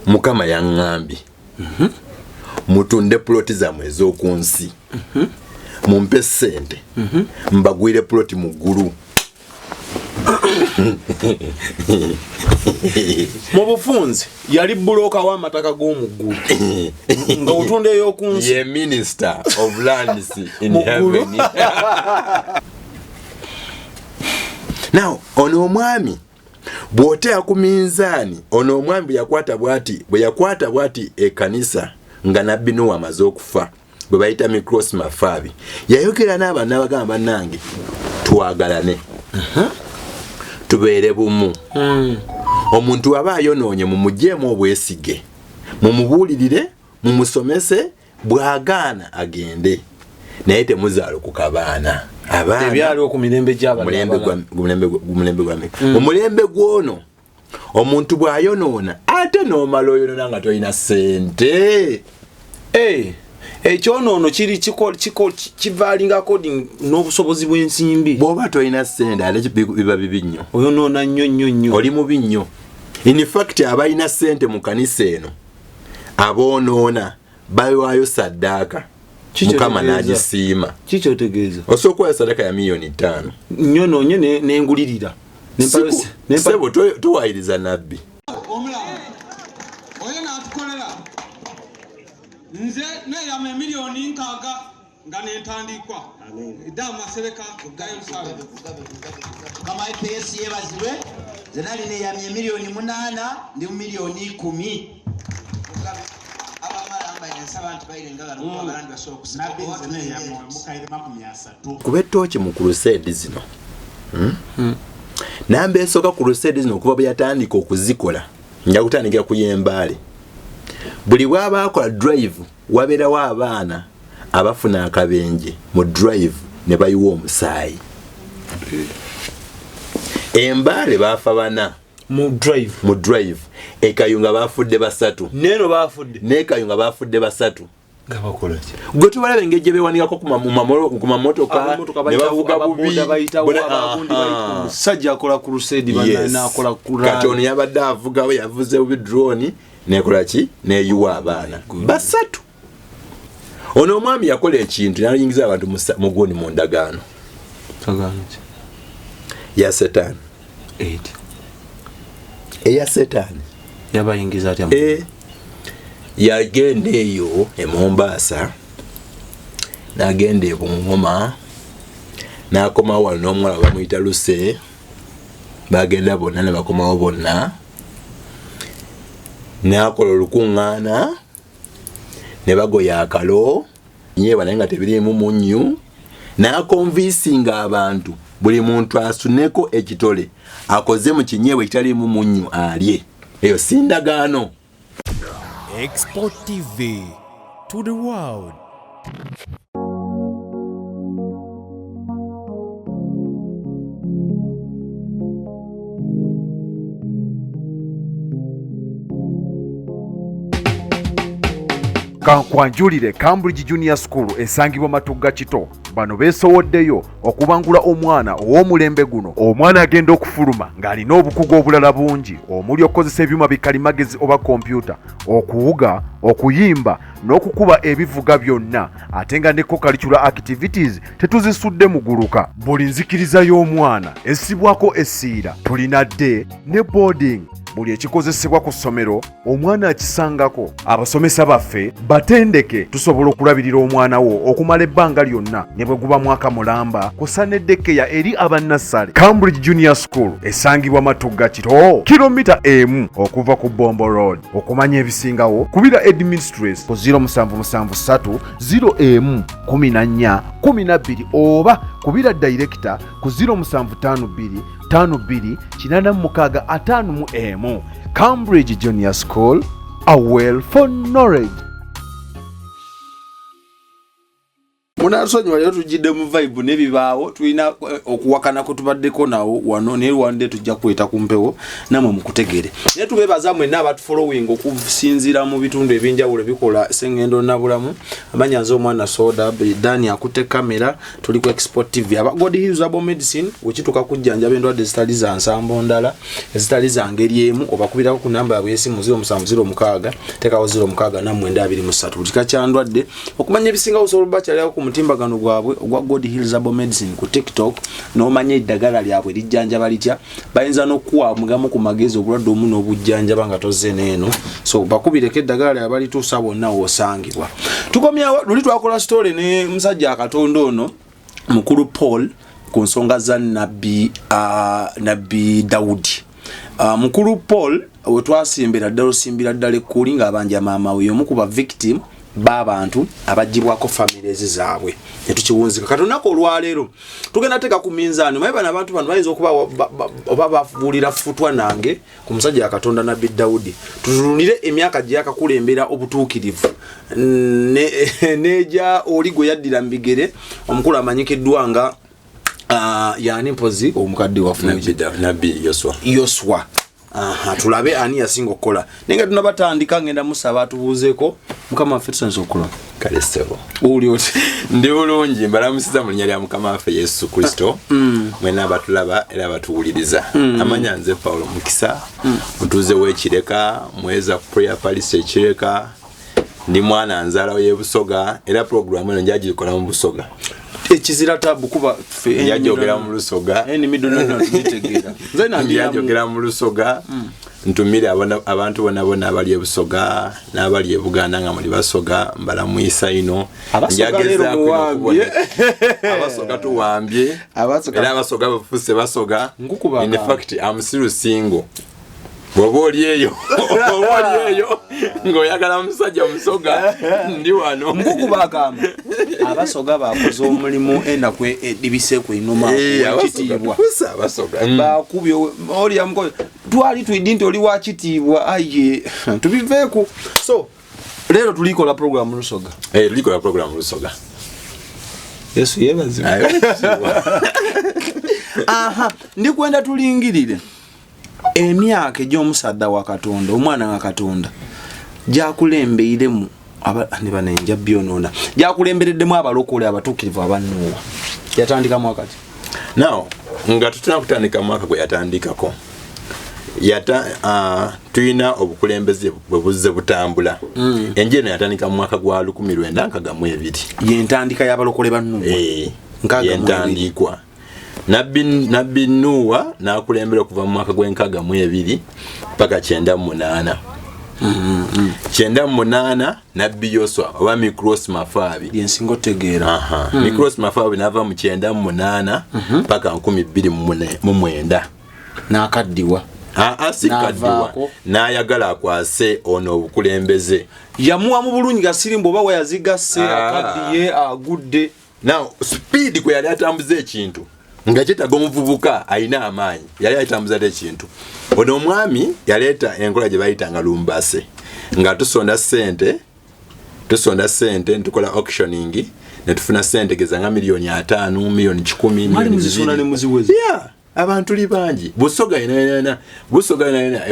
Mukama yaŋŋambye mutunde puloti zammwe ez'oku nsi, mumpe ssente mbagwire puloti mu ggulu. Mu bufunze yali bulooka w'amataka g'omu ggulu nga otunda ey'oku nsi. Ye minister of lands in Mu ggulu. heaven. Now ono omwami bw'oteeka ku minzaani, ono omwami bwe yakwata bw'ati ekkanisa nga Nabbi Nuwa amaze okufa, bwe bayita Miklos Mafaabi, yayogera n'abantu n'abagamba, bannange twagalane, tubeere bumu. Omuntu aba ayonoonye mumuggyeemu obwesige, mumubuulirire, mumusomese, bw'agaana agende, naye temuzaalukuka baana. Abaana ebyaliwo ku mirembe gy'abantu abalala. Omulembe gw'ono omuntu bw'ayonoona ate n'omala oyonoona nga tolina ssente. Ekyonoono kiri kivaalinga according n'obusobozi bw'ensimbi. Bw'oba tolina ssente ate biba bibi nnyo. Oyonoona nnyo nnyo nnyo. Oli mubi nnyo. In fact abalina ssente mu kanisa eno aboonoona bawaayo saddaaka, Mukama n'agisiima. Kikyotegeeza? Osobola okuwaayo saddaaka ya 5 miliyoni. Nyonoonye nengulirira. Sebo, towayiriza nabbi. Omulala oyo n'atukolera, nze neeyama 60 miliyoni nga nentandikwa dda amasereka ga Yerusalemu. Mukama waffe Yesu yeebazibwe. Nze nali neyamye 8 miliyoni, ndi mu 10 miliyoni. Kuba ettooki mu crusade zino, Namba esooka, crusade zino okuva bwe yatandika okuzikola, nja kutandikira ku y'Embaale. Buli bw'aba akola drive, wabeerawo abaana abafuna akabenje mu drive ne bayiwa omusaayi. Embaale baafa bana. Mu drive? Mu drive. Ekayunga bafudde basatu. Neeno bafudde? Nekayunga bafudde basatu. Nga bakola ki? Gwe tubalaba engeri gye bewanikako ku mamotoka Abamotoka ne bavuga bubi. ababoda bayitawo, abagundi Aha. Omusajja akola crusade. Yes. Nakola. Kati ono yabadde avuga, we yavuze bubi drone nekola ki, neyiwa abaana basatu. Ono omwami yakola ekintu nayingiza abantu mu gundi, mu ndagaano ya Setaani, eya Setaani. Yabayingiza atya? E, yagenda eyo e Mombasa, n'agenda e Bungoma, n'akomawo wano n'omuwala bamuyita Luse. Bagenda bonna ne bakomawo bonna, n'akola olukuŋŋaana ne bagoya akalo nyeeba naye nga tebiriimu munnyu, n'akonviisinga abantu buli muntu asuneko ekitole akoze mu kinyeebwa ekitaliimu munnyu alye. Eyo si ndagaano? Export TV to the world. Kankwanjulire Cambridge Junior School esangibwa Matugga Kito. Bano beesowoddeyo okubangula omwana ow'omulembe guno. Omwana agenda okufuluma ng'alina obukugu obulala bungi omuli okukozesa ebyuma bikalimagezi oba kompyuta, okuwuga, okuyimba n'okukuba ebivuga byonna, ate nga ne co-curricular activities tetuzisudde muguluka. Buli nzikiriza y'omwana essibwako essiira. Tulina day ne boarding. Buli ekikozesebwa ku ssomero omwana akisangako. Abasomesa baffe batendeke, tusobola okulabirira omwana wo okumala ebbanga lyonna ne bwe guba mwaka mulamba, kusa ne daycare eri abannassale. Cambridge Junior School esangibwa Matugga Kito, kilomita 1 okuva ku Bombo Road. Okumanya ebisingawo kubira headmistress ku 0773 01 14 12 oba kubira director ku 0752 52 86 51. Cambridge Junior School, a well for knowledge. Munasonyiwa, leero tujjidde mu vibe n'ebibaawo. Tulina okuwakana kwe tubaddeko nawo wano, naye lwande tujja kuleeta ku mpewo namwe mukutegere. Naye tubeebaza mwenna abatufollowing okusinziira mu bitundu ebyenjawulo ebikola Sengendo Nabulamu. Amanya nze omwana soda Dani, akutte kamera. Tuli ku Export TV. Aba God Heals Herbal Medicine, wekituuka kujjanjaba endwadde ezitali za nsambo ndala, ezitali za ngeri emu, obakubirako ku namba yabwe yesimu 0706 tekawo 064923. Buli kika kya ndwadde, okumanya ebisinga osobola obakyalirako ku mutimbagano gwabwe ogwa God Heals Herbal Medicine ku TikTok, n'omanya eddagala lyabwe lijjanjaba litya. Bayinza n'okuwa mugamu ku magezi obulwadde omu n'obujjanjaba nga tozze n'eno. So bakubireko, eddagala lyabwe balituusa bwonna w'osangibwa. Tukomyawo luli twakola story ne musajja akatonda ono mukulu Paul ku nsonga za nabbi Dawudi. Mukulu Paul wetwasimbira ddala, osimbira ddala ekkuuli ng'abanja maama we, omu ku ba victim b'abantu abagibwako families zaabwe, netukiwunzika. Kati olunaku olwaleero tugenda teeka ku minzaani. Omanyi bano abantu bano bayinza okuba oba babuulira futwa nange ku musajja wa Katonda nabbi Dawudi. Tutunulire emyaka gyakakulembera obutuukirivu neja oli gwe yaddira mu bigere, omukulu amanyikiddwa nga yani mpozi omukadde waffe. Nabbi Yoswa. Yoswa. Aha, tulabe ani yasinga okukola. Naye nga tunabatandika, ngenda musaba atubuuzeeko. Mukama waffe, tusanyusa okukola. Kale ssebo. Owuli oti? Ndi bulungi, mbalamusiza mu linnya lya Mukama waffe Yesu Kristo mwena abatulaba era abatuwuliriza. Amanya nze Paulo Mukisa, mutuuze w'Ekireka, mweza Prayer Palace Ekireka. Ndi mwana nzaala y'Ebusoga, era puroguramu eno njagikola mu Busoga. Ekizira tabu kuba ffe Njajogera mu Lusoga. Ennimi donna tuzitegeera. Nze nandiramu. Njajogera mu Lusoga. Ntumire abantu bonna bonna abali Ebusoga n'abali Ebuganda nga muli Basoga, mbalamwisa ino. Abasoga leero Njagezaako ino muwambye. Abasoga tuwambye. Era Abasoga bafuse Basoga. Nkukuba In akantu. fact, am still single. Bw'oba oli eyo, oba oli eyo ng'oyagala musajja Musoga, ndi wano. Nkukuba akamba, Abasoga bakoze omulimu enaku edibiseeku einuma. Abasoga Ekitiibwa. tufuse Abasoga. Bakubye oli yamukoze, twali twidi nti oli wakitiibwa, aye tubiveeku. So leero tulikola program Lusoga. Tulikola program Lusoga. Yesu yebazibwe. Aha, ndikwenda tulingirire emyaka egy'omusadda wa Katonda, omwana wa Katonda gyakulembeiremu ne banenja byonoona, gyakulembereddemu abalokole abatuukirivu abanuuwa. Yatandika mwaka ki? Now, nga tutuna kutandika mwaka gwe yatandikako, tulina obukulembeze bwe buzze butambula. Enjiri eno yatandika mu mwaka gwa 1962. Yentandika y'abalokole ba Nuuwa. 62. Yentandikwa nabbi Nuuwa n'akulembera okuva mu mwaka gw'e62 paka 98. 98 nabbi Yoswa oba Mikros Mafaabi. Yensinga otegeera. Aha. Mikros Mafaabi n'ava mu 98 paka 2009. N'akaddiwa. Aa, si kaddiwa. N'avaako. N'ayagala akwase ono obukulembeze. Yamuwa mu bulungi nga sirimbu oba weyazigasse. Ah. Akaddiye agudde. Now, speed kwe yali atambuza ekintu nga kyetaaga omuvubuka alina amaanyi, yali atambuza te ekintu. Ono omwami yaleeta enkola gye bayitanga lumbase, nga tusonda sente, tusonda sente netukola auctioning, netufuna sente geza nga 5 miliyoni, 100 miliyoni. Mwali Miliyoni muzisonda 2. ne muziweza? Yeah, abantu li bangi. Busoga yenayena, Busoga yenayena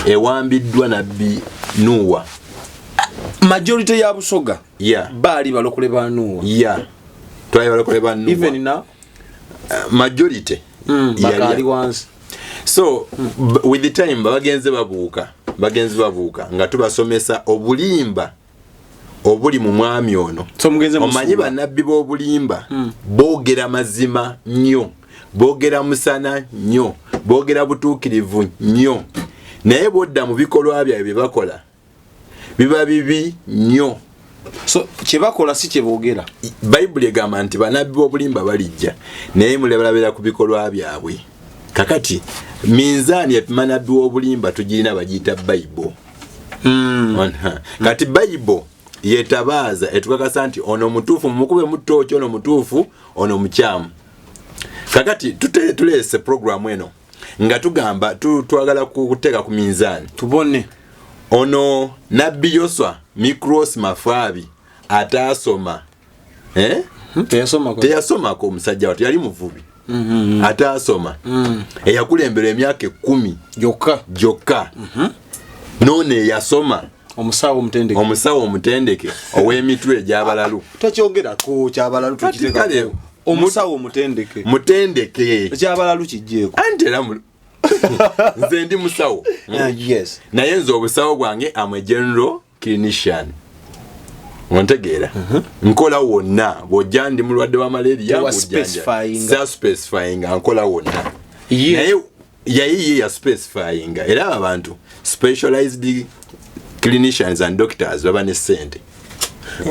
ewambiddwa nabbi Nuwa. Majority ya Busoga baali balokole ba Nuuwa. Yeah, twali balokole ba Nuwa. Even now? Majority Bakaali wansi. So with the time bagenze babuuka, bagenze babuuka nga tubasomesa obulimba obuli mu mwami ono. So mugenze Omanyi musuula. bannabbi b'obulimba boogera mazima nnyo, boogera musana nnyo, boogera butuukirivu nnyo, naye bwodda mu bikolwa byabwe bye bakola biba bibi nnyo. So kyebakola si kyeboogera. Bayibuli egamba nti bannabbi b'obulimba balijja, naye mulebalabira ku bikolwa byabwe. Kakati minzaani epima nabbi w'obulimba tugirina, bagiyita Bayibo. Kati Bayibo yetabaaza etukakasa nti ono mutuufu mumukube mutooki, ono mutuufu, ono mukyamu. Kakati tuleese programu eno nga tugamba twagala kuteeka ku minzaani tubone ono nabbi Yoswa Mikros Mafaabi ataasoma. Teyasomako omusajja watu, yali muvubi. Ate asoma. Eyakulembera emyaka 10 gyokka. None yasoma. Omusawo omutendeke ow'emitwe egy'abalalu. Tokyogerako kyabalalu, tukitekako. Omusawo omutendeke. Mutendeke. Ekyabalalu kijjeeko. Anti era nze ndi musawo. Yes. Naye nze obusawo bwange am a general clinician. Ontegeera? Nkola wonna. Bw'ojja ndi mulwadde wa malaria, Tewa specifying nkola wonna. Naye yayi ye ya specifying. Era abantu specialized clinicians and doctors baba ne ssente.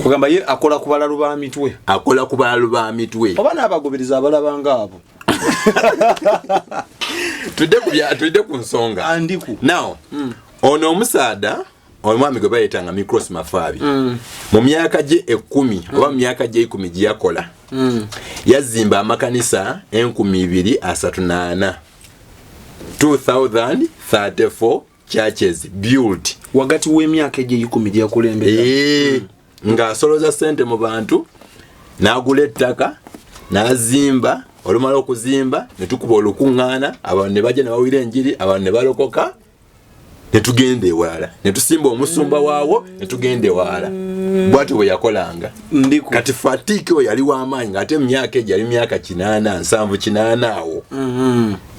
Kugamba ye akola ku balalu ba mitwe. Akola ku balalu ba mitwe. Oba n'abagoberezi abalabanga abo. Tudde ku nsonga. Andiku. Now, ono omusaada omwami gwe bayitanga Mikros Mafabi. Mu myaka gye 10 oba mu myaka gye 10 gye yakola. Yazimba amakanisa 2034. 2034 churches built. Wagati w'emyaka egyo 10 gye yakulembera. Ng'asoloza ssente mu bantu, n'agula ettaka, n'azimba, olumala okuzimba ne tukuba olukuŋŋaana, abantu ne bajja ne bawulira enjiri, abantu ne balokoka, ne tugenda ewalala, ne tusimba omusumba waawo, ne tugenda ewalala. Bw'atyo bwe yakolanga. Kati fatigue oyo yali w'amaanyi, ng'ate mu myaka egyo yali myaka 8, 7, 8 awo.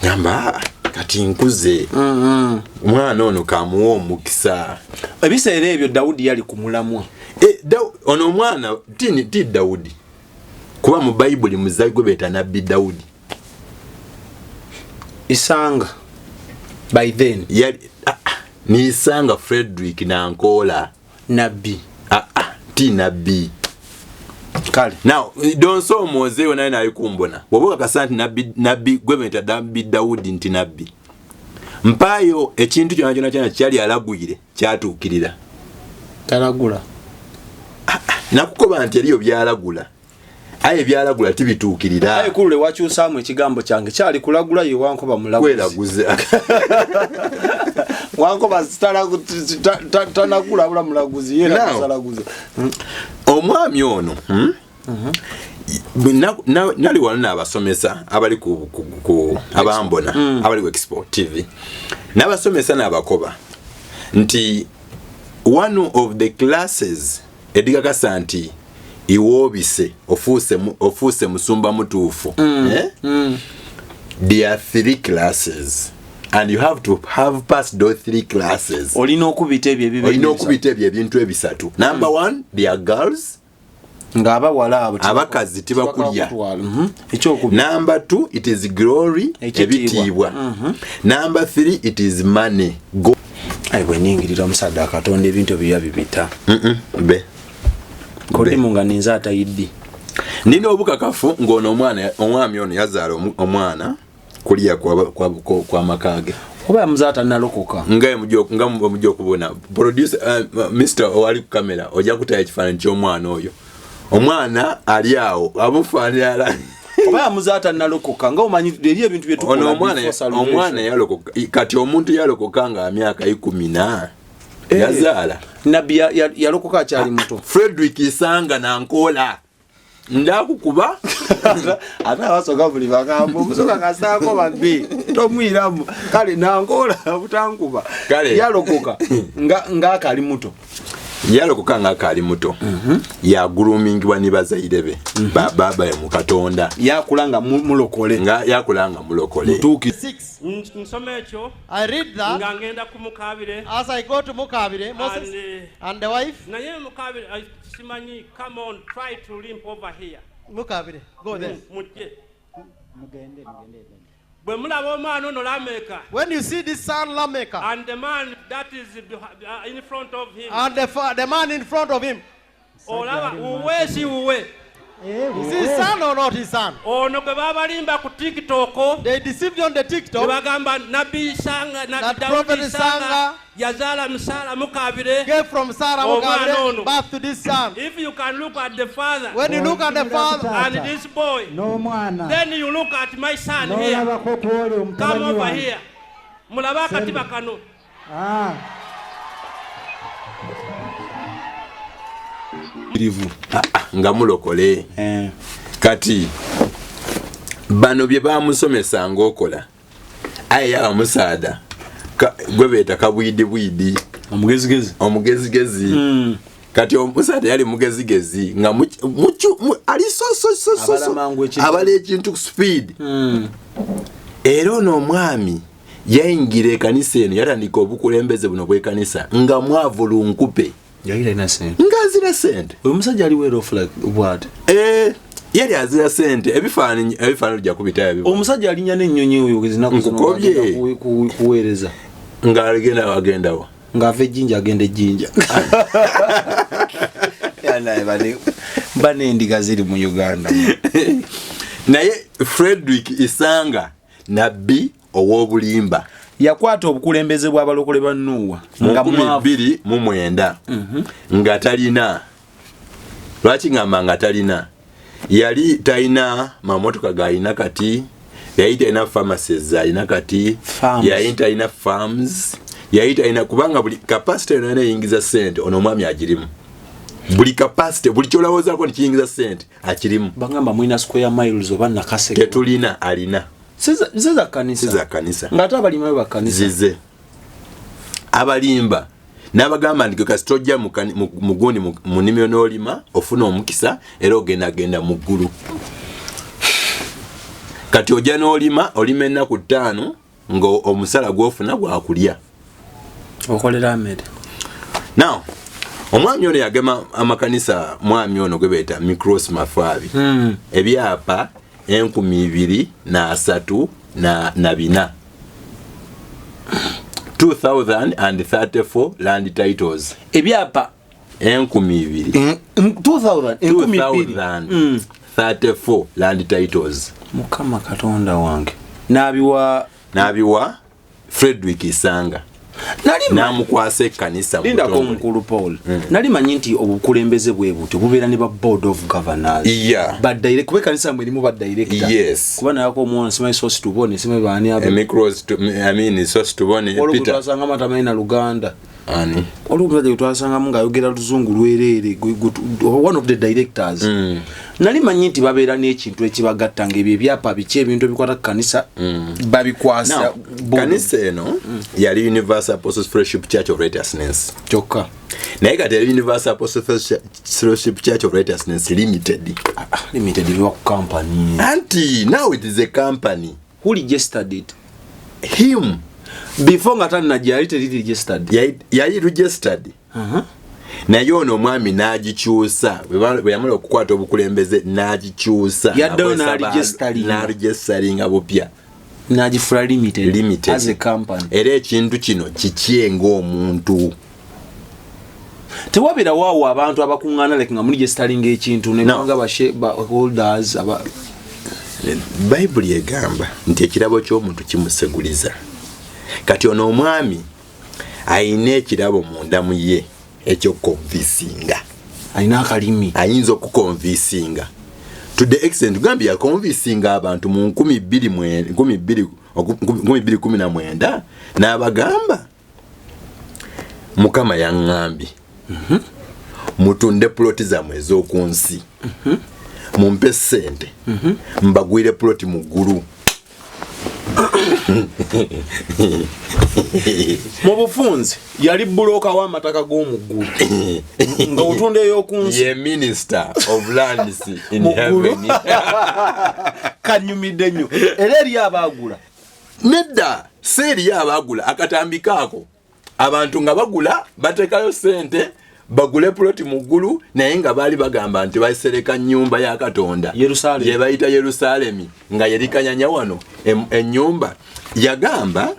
Ngamba kati nkuze. Omwana ono kamuwa omukisa. Ebiseera ebyo Dawudi yali ku mulamwa. Ono omwana ti Dawudi. Kuba mu Bayibuli muzayi gwe beeta Nabbi Dawudi. Isanga by then yali ni Isanga Frederick Nankola Nabbi. Ti Nabbi. Kale. Now donso omuze naye naye kumbona. Bw'oba kakasa nti Nabbi gwe beeta Nabbi Dawudi nti Nabbi. Mpayo ekintu kyonna kyonna kyonna kyali alagwire kyatuukirira. Talagula. Nakukoba nti eriyo byalagula. Aye byalagula tibituukirira. Aye kulule wakyusaamu ekigambo kyange kyali kulagula ye wankoba mulaguzi. Kweraguza. Wankoba tanagula bula mulaguzi ye nasalaguza. Omwami ono nali wano n'abasomesa abali ku abambona abali ku Expo TV. N'abasomesa n'abakoba nti one of the classes edikakasa nti iwobise ofuuse musumba mutuufu. There are 3 classes and you have to have passed those 3 classes. Olina okubita ebyo ebintu ebisatu. Number 1, there are girls. Nga abawala abo abakazi tibakulya. Number 2, it is glory, ebitiibwa. Number 3, it is money. Go. Ayi bwe nnyingirira omusaadde akatonda ebintu ebyo bibita. Be. Kodimu nga ninza atayiddi. Nina obukakafu ng'ono omwami ono yazaala omwana kuliya kwa maka ge. Oba yamuzaata nalokoka. Nga mujja okubona. Producer, Mr. owali ku kamera ojja kutayo ekifaananyi ky'omwana oyo. Omwana ali awo amufaanana. Oba yamuzaata nalokoka nga omanyi eri ebintu bye tukola. Omwana yalokoka. Kati omuntu yalokoka nga myaka 10 yazaala. Nabbi yalokoka akyali muto. Frederick Isanga Nankola. Ndakukuba. Ate abasoga buli bagamba omusoga kasaako babbi tomwiramu. Kale Nankola butankuba. Yalokoka ng'akali muto. Yalokoka ng'akali muto. Yagroomingibwa ne bazaire be. Baba ye mu Katonda. Yakula nga mulokole. Nga yakula nga mulokole. I read that as I go to Mukabire, Moses and the wife. Come on, try to limp over here. Mukabire, go there. When you see this son Lameka, and the man that is in front of him, and the man in front of him, is his son or not his son? They deceived on the TikTok that Prophet Isanga gave from Sarah Mukabire birth to this son. If you can look at the father, when you look at the father and this boy, then you look at my son here. Come over here. Nga mulokole. Kati bano bye bamusomesa ng'okola aye yaba musaada gwe beeta kabwidi bwidi, omugezigezi, omugezigezi. Kati omusaada yali mugezigezi nga ali so abala ekintu speed. Era ono omwami yayingira ekanisa eno, yatandika obukulembeze buno bw'ekanisa nga mwavu lunkupe. Nga azira sente. Oyo musajja ali well off like what? Yali azira sente. Ebifaananyi bijja kubitayo. Omusajja alinya n'ennyonyi oyo Nkukobye. kuweereza. Nga agenda agendawa. Ng'ava ejjinja agenda ejjinja. Bane endiga ziri mu Uganda. Naye Frederick Isanga nabbi ow'obulimba yakwata obukulembeze bw'abalokole ba Nuwa nga 2009 nga talina. Lwaki ngamba nga talina? Yali talina mamotoka g'alina kati, yali talina pharmacies z'alina kati, yali talina farms, yali talina, kubanga buli capacity yonna eyingiza ssente ono omwami agirimu. Buli capacity, buli ky'olowoozaako nti kiyingiza ssente akirimu. Bagamba mulina square miles oba nakaseke. Tetulina, alina. Ziza kanisa. Ziza kanisa. Ng'ate abalima ba kanisa. Zize. Abalimba n'abagamba nti kasita ojja mu gundi mu nnimiro n'olima ofuna omukisa era ogenda mu ggulu. Kati ojja n'olima, olima ennaku 5 nga omusala gw'ofuna gwakulya. Okolera mmere. Now, omwami ono yagema amakanisa, mwami ono gwe beeta Mikros Mafabi. Ebyapa 2034 2034 land titles. Ebyapa 2034 land titles. Mukama Katonda wange. N'abiwa Frederick Isanga. Namukwasa ekkanisa. Lindako mukulu Paul. Nali manyi nti obukulembeze bwe butyo bubeera ne ba board of governors. Yeah. Ba direct kuba ekkanisa mwe erimu ba director. Yes. Kuba nayako omwana simanyi source tubone simanyi baani abo. Mikros I mean source tubone Peter. Twasanga matamanyi na Luganda. Ani? Waliwo omusajja gwe twasangamu ng'ayogera luzungu lwereere, one of the directors. Nali manyi nti babeera n'ekintu ekibagatta ng'ebyo ebyapa biki ebintu ebikwata ku kanisa babikwasa. Kanisa eno yali Universal Apostles Fellowship Church of Righteousness. Kyokka. Naye kati yali Universal Apostles Fellowship Church of Righteousness Limited. Limited biwa ku company. Anti now it is a company. Who registered it? Him. Before nga tannajja yali teri registered. Yali registered. Naye ono omwami n'agikyusa bwe yamala okukwata obukulembeze n'agikyusa. Yaddayo n'aregisteringa bupya. N'agifula limited as a company. Era ekintu kino kikye ng'omuntu. Tewabeera waawo abantu abakuŋŋaana like nga muregisteringa ekintu ne banga ba holders aba. Bayibuli egamba nti ekirabo ky'omuntu kimuseguliza. Kati ono omwami ayina ekirabo munda mu ye ekyokukonvisinga. Ayina akalimi. Ayinza okukonvisinga. To the extent gambye yakonvisinga abantu mu 2019 n'abagamba Mukama yaŋŋambye mutunde ploti zammwe ez'oku nsi, mumpe ssente, mbagwire ploti mu ggulu. Mu bufunze yali bulooka w'amataka g'omu ggulu nga otunda ey'oku nsi. Ye minister of lands in heaven. Kanyumidde nnyo. Era eriyo abaagula. Nedda, si eriyo abaagula. Akatambi kaako abantu nga bagula bateekayo ssente bagule ploti mu ggulu, naye nga baali bagamba nti basereka nnyumba ya Katonda Yerusalemu ye bayita Yerusalemi nga yerikanyanya wano ennyumba. Yagamba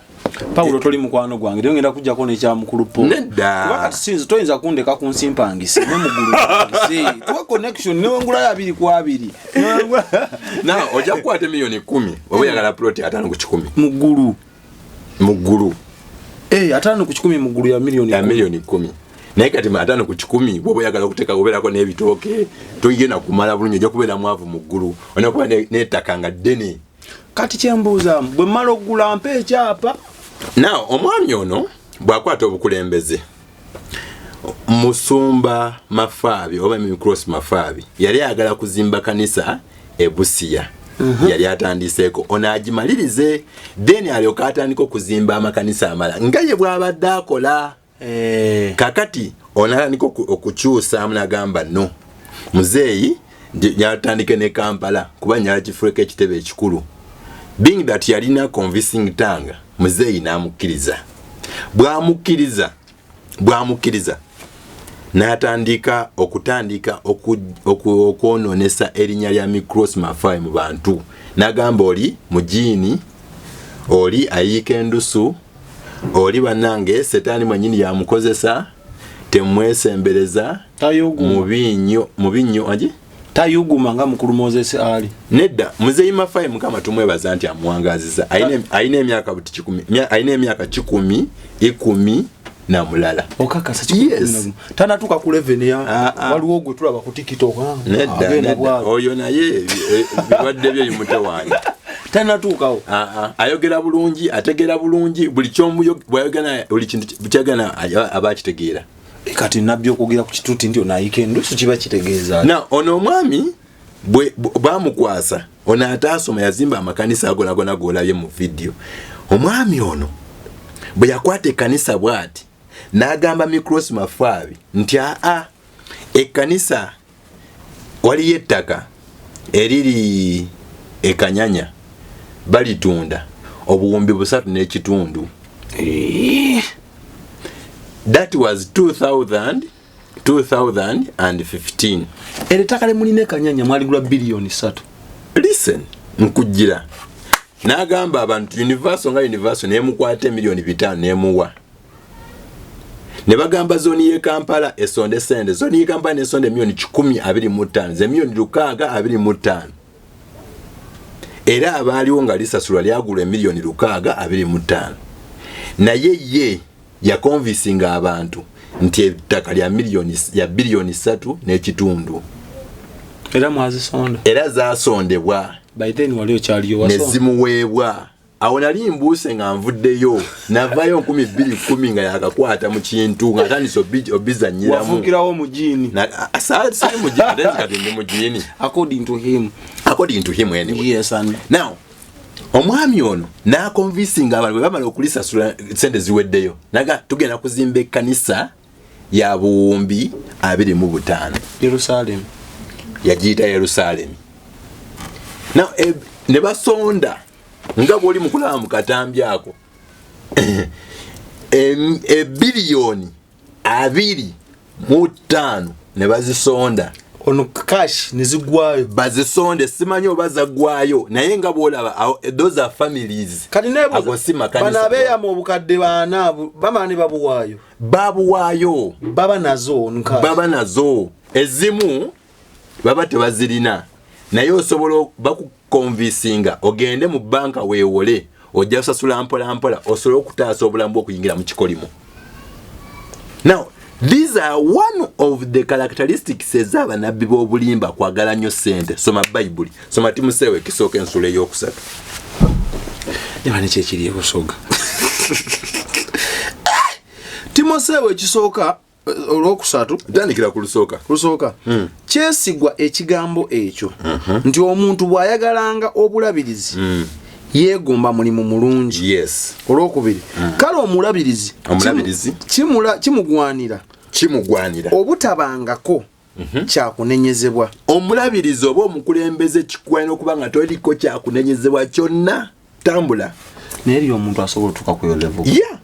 Paulo toli mukwano gwange lero ngenda kujjako n'ekyamukulu Paul. Nedda. Kuba kati sinzi toyinza kundeka ku nsi mpangise ne mu ggulu mpangise. Tuwa connection ne wengulayo 2 ku 2. Now ojja kukwata milioni 10 oba oyagala ploti 5 ku 100 mu ggulu. Mu ggulu. 5 ku 10 mu ggulu ya milioni 10. Ya milioni 10. Naye kati 5 ku 10 bw'oba oyagala okuteeka obeerako n'ebitooke toyigenda kumala bulungi, ojja kubeera mwavu mu ggulu. Olina kuba n'ettaka nga ddene. Kati kyembuuza bwe mmala okugula mpa ekyapa. Now omwami ono bw'akwata obukulembeze Musumba Mafabi oba Micross Mafabi yali ayagala kuzimba kanisa e Busia. Yali atandiseeko ono agimalirize, then alyoka atandika okuzimba amakanisa amala nga ye bw'abadde akola. Kakati ono atandika okukyusaamu n'agamba no muzeeyi yatandike ne Kampala kuba nyala kifuuleko ekitebe ekikulu. Being that yalina convincing tongue, muzeeyi n'amukkiriza. Bw'amukkiriza n'atandika okutandika okwonoonesa erinnya lya Micross Mafabi mu bantu, n'agamba oli mujiini, oli ayiika endusu, oli bannange setaani mwennyini yamukozesa, temwesembereza, mubi nnyo agi tayuguma nga mukulu Moses Ali. Nedda, muzeeyi Mafabi Mukama tumwebaza nti amuwangaziza, alina emyaka buti kikumi, alina emyaka 111. Okakasa? Yes. Tanatuuka ku level ya waliwo gwe tulaba ku TikTok. Nedda, oyo naye birwadde bye bimutewaanya. Tanatuukawo. Ayogera bulungi, ategeera bulungi, buli bwayogera, buli kintu kyagana aba akitegeera. Kati nabbi okwogera ku kituuti nti onaayika endusu kiba kitegeeza Na ono omwami bamukwasa ono ataasoma yazimba amakanisa ago nagona golabye mu vidiyo. Omwami ono bwe yakwata ekkanisa bw'ati n'agamba Micross Mafabi nti aa ekkanisa waliyo ettaka eriri ekanyanya balitunda obuwumbi 3.5. That was 2015. Era ettaka lemulina ekanyanya mwaligula biliyoni 3? Listen, nkujira n'agamba abantu Universal nga Universal nemukwata emiliyoni 5 nemuwa, ne bagamba zooni y'e Kampala esonde sente. Zooni y'e Kampala nesonda emiliyoni 125, ze miliyoni 625, era abaaliwo nga lisasulwa lyagulwa emiliyoni 625. Naye ye yakonvisinga abantu nti ettaka lya miliyoni ya biliyoni 3.5. Era mwazisonda? Era zasondebwa. By then wali okyaliyo? Ne wasonda? Zimuweebwa. Awo nali mbuuse nga nvuddeyo, navayo 2010 nga yakakwata mu kintu nga atandise obizanyiramu. Wafuukirawo mujiini? Siri mujiini, ate nze kati ndi mujiini. According to him. According to him, anyway. Yes, and Now omwami ono n'akonvisinga abantu, bwe bamala okulisasula sente ziweddeyo, naga tugenda kuzimba ekkanisa ya buwumbi 25. Jerusalem. Yagiyita Yerusaalemi. Now ne basonda nga bw'oli mu kulaba mu katambi ako ebiliyoni 25 ne bazisonda. Ono cash nezigwayo? Bazisonde, simanyi oba zaggwayo, naye nga bw'olaba those are families. Kati Ago si makanisa. bano abeeyama obukadde bana bamala ne babuwaayo? Babuwaayo. Baba nazo on cash? Baba nazo, ezimu baba tebazirina, naye osobola bakukonvisinga ogende mu banka weewole, ojja kusasula mpola mpola osobole okutaasa obulamu bw'okuyingira mu kikolimo. Now these are one of the characteristics ez'abanabbi b'obulimba, kwagala nnyo ssente. Soma Bayibuli, soma Timoseewo ekisooka ensuula eyokusatu. Eba nekyekiri ebusoga. Timoseewo ekisooka olwokusatu. Tandikira ku lusooka. Lusooka. Kyesigwa ekigambo ekyo nti omuntu bw'ayagalanga obulabirizi yeegomba mulimu mulungi. Olwokubiri, kale omulabirizi Omulabirizi. kimugwanira Kimugwanira obutabangako kyakunenyezebwa. Omulabirizi oba omukulembeze kikugwanira okuba nga toliko kyakunenyezebwa kyonna. Tambula. Naye eri omuntu asobola otuuka ku yo level? Yeah.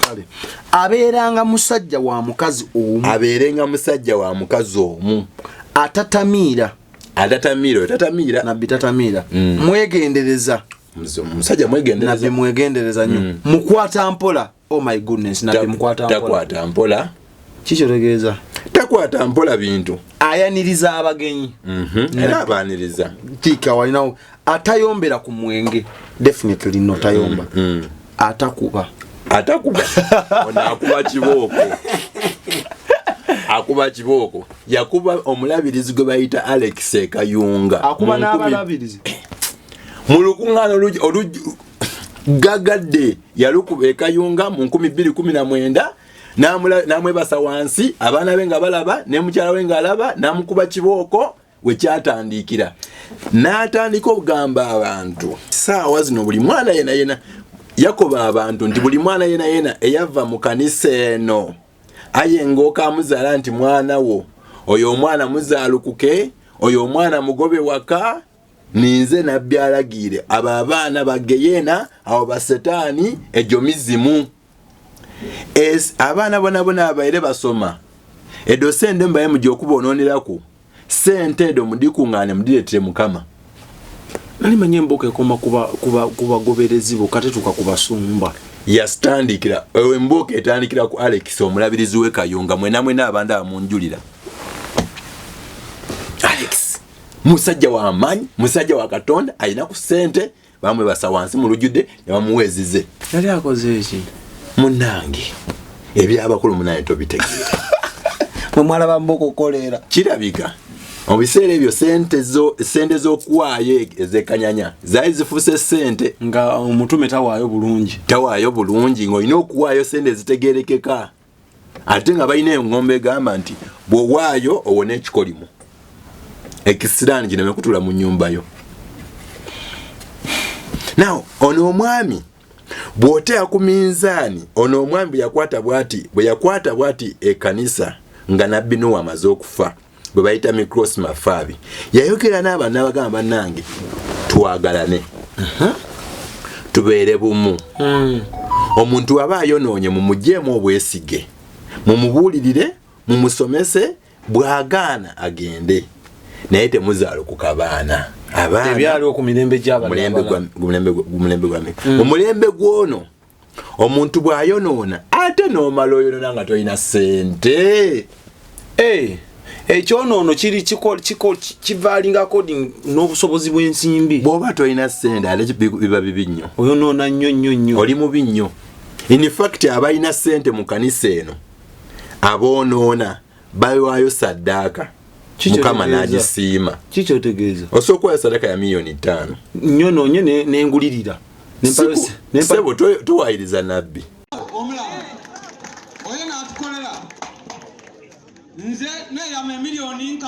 Kale abeeranga musajja wa mukazi omu. Abeerenga musajja wa mukazi omu. Atatamiira. Atatamiira, oyo tatamiira. Nabbi tatamiira. Mwegendereza. Omusajja mwegendereza. Nabbi mwegendereza nnyo, mukwata mpola. Oh my goodness, nabbi mukwata mpola? Takwata mpola. Kikyotegeeza? Takwata mpola bintu. Ayaniriza abagenyi. Era abaaniriza. Tiika walinawo atayombera ku mwenge. Definitely no, tayomba. Atakuba. Atakuba, ono akuba kibooko, akuba kibooko. Yakuba omulabirizi gwe bayita Alex Ekayunga. Akuba n'abalabirizi? Mu lukuŋŋaana gagadde yalukuba Ekayunga mu 2019. N'amwebasa wansi, abaana be nga balaba, ne mukyala we ng'alaba, n'amukuba kibooko. Wekyatandikira n'atandika okugamba abantu, saawa zino buli mwana yena yena, yakoba abantu nti buli mwana yena yena eyava mu kanisa eno aye ng'okamuzaala nti mwana wo, oyo omwana muzaalukuke, oyo omwana mugobe waka, ninze nabbi alagiire abo abaana bageyeena, abo basetaani, egyo mizimu. Abaana bona bona abaire basoma edo sente mbaye mujja okubonooneraku sente edo mudikuŋŋaane mudireetere Mukama. Nali manye embooko ekoma ku bagoberezi bokka, tetuuka ku basumba. Yasitandikira embooko etandikira ku Alex, omulabirizi w'e Kayunga. Mwena mwena abandi amunjulira, Alex musajja wa maanyi, musajja wa Katonda, alina ku sente. Bamwebasa wansi mu lujjudde ne bamuwa ezize. Yali akoze eki? Munange, ebyabakulu munange tobitegeera. Mwe mwalaba mbooko koleera. Kirabika mu biseera ebyo sente z'okuwaayo ezekanyanya zaali zifuuse sente. Nga omutume tawaayo bulungi. Tawaayo bulungi, ng'olina okuwaayo sente ezitegerekeka, ate nga balina eŋŋombe egamba nti bw'owaayo owone ekikolimo, ekisiraani kineme kutula mu nnyumba yo. Now ono omwami bw'oteeka ku minzaani, ono omwami bwe yakwata bw'ati ekkanisa nga nabbi Nuwa amaze okufa, bwe bayita Micros Mafaabi, yayogera n'abantu n'abagamba, bannange twagalane, tubeere bumu. Omuntu aba ayonoonye mumugyemu obwesige, mumubuulirire, mumusomese, bw'agaana agende, naye temuzaalukuka baana. Abaana Ebyaliwo ku mirembe gy'abantu mulembe abalala. Mulembe gwa omulembe gwono, omuntu bw'ayonoona ate n'omala oyonoona nga tolina ssente. Eh, ekyonoono kiri kivalinga according n'obusobozi bw'ensimbi. Bw'oba tolina ssente ate biba bibi nnyo. Oyonoona nnyo nnyo nnyo. Oli mubi nnyo. In fact, abalina ssente mu kanisa eno aboonoona bawaayo saddaaka, Mukama n'agisiima. Kikyotegeeza? Osobola okuwaayo saddaaka ya 5 miliyoni. Nyonoonye nengulirira. Sebo, towayiriza nabbi. Omulala oyo n'atukolera, nze neeyama emiliyoni 60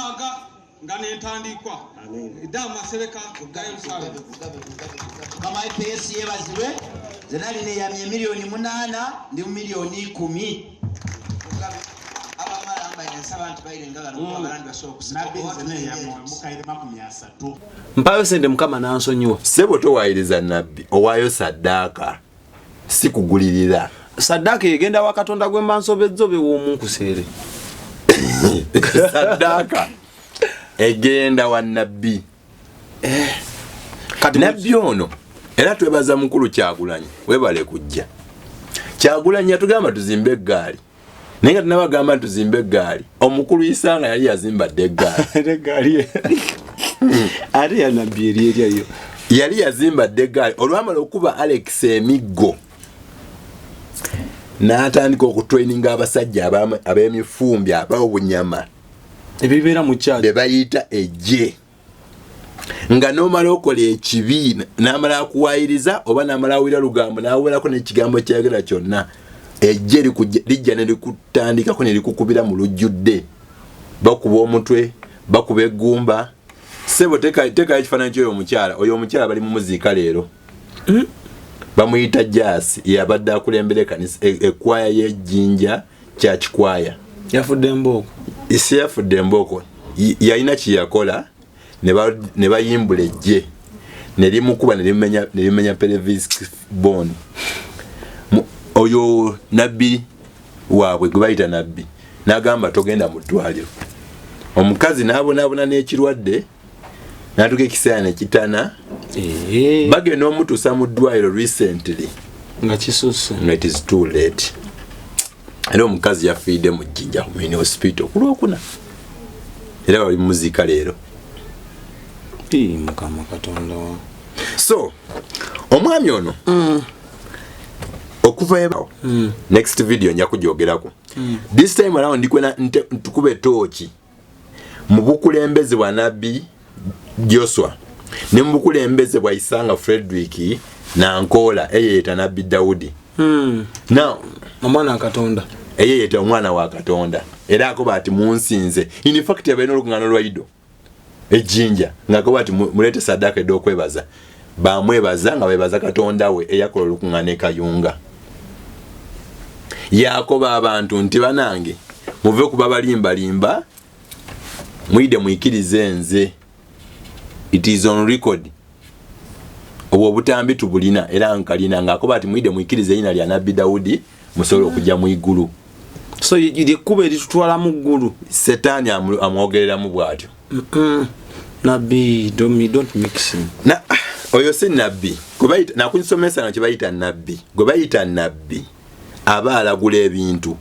nga nentandikwa damasereka ga Yerusalemu. Mukama waife Yesu yeebazibwe. Nze nali neyamye emiliyoni 8, ndi mu miliyoni 10. Abamala mbaire nsaba nti bairenga bano kuba abalandi basobola. Nabbi, nze neyamwe mukaire 30. Mpayo sente, Mukama nansonyiwa. Sebo, towayiriza nabbi, owaayo saddaaka, si kugulirira. Saddaaka egenda wa Katonda gwe mba nsobezza oba ew'omunkuseere? Saddaaka egenda wa nabbi. Kati nabbi ono era twebaza mukulu Kyagulanyi, webale kujja. Kyagulanyi yatugamba tuzimbe eggaali, naye nga tunabagamba nti tuzimbe eggaali, omukulu Isanga yali yazimba dde eggaali. Eggaali ate ya nabbi eri eryayo. Yali yazimba dde eggaali. Olwamala okuba Alex emiggo, n'atandika okutraininga abasajja ab'emifumbi, ab'obunyama. Ebibeera mu kyaki. Be bayita ejje, nga nomala okola ekibi n'amala akuwayiriza oba n'amala awulira lugambo n'awerako n'ekigambo kyayogera kyonna, ejje lijja ne likutandikako ne likukubira mu lujjudde, bakuba omutwe, bakuba eggumba. Sebo, tekayo ekifaananyi kyoyo omukyala. Oyo omukyala bali mumuziika leero, bamuyita Jasi, yabadde akulembera ekanisa ekwaya y'Ejjinja Kyakikwaya. Yafudde embooko? Si yafudde embooko. Yalina kyeyakola ne bayimbula ejje ne limukuba ne limenya pelvic bone. Oyo nabbi waabwe gwe bayita nabbi n'agamba togenda mu ddwaliro. Omukazi n'abonaabona n'ekirwadde n'atuuka ekiseera ne kitana, bagenda omutuusa mu ddwaliro recently nga kisusse. Nga it is too late. Era omukazi yafiiridde mu Jjinja main hospital ku Lwokuna, era bali mumuziika leero. Ii, Mukama Katonda wa So omwami ono okuva next video nja kujogerako. This time around ndikwena ntukube tooki mu bukulembeze bwa nabbi Joshua ne mu bukulembeze bwa Isanga Frederick Nankoola, eyeyeta nabbi Dawudi. Now Omwana wa Katonda. Eyeyeta omwana wa Katonda era akoba ati munsinze. In fact yabaire n'olukungano lwa Ido ejjinja ng'akoba ati muleete saddaaka ed'okwebaza. Bamwebaza nga bebaza Katonda we eyakola olukungano e Kayunga. Yakoba abantu nti banange muve kuba balimbalimba, mwide mwikirize nze. It is on record. Obwo obutambi tubulina era nkalina ng'akoba ati mwide mwikirize erina lya Nabbi Dawudi musobole okujja mu igulu. So lyekkubo eritutwala mu ggulu. Setaani amwogereramu bw'atyo. Nabbi, don't mix him. Na oyo si nabbi. Nakunsomesa na kye bayita nabbi. Gwe bayita nabbi aba alagula ebintu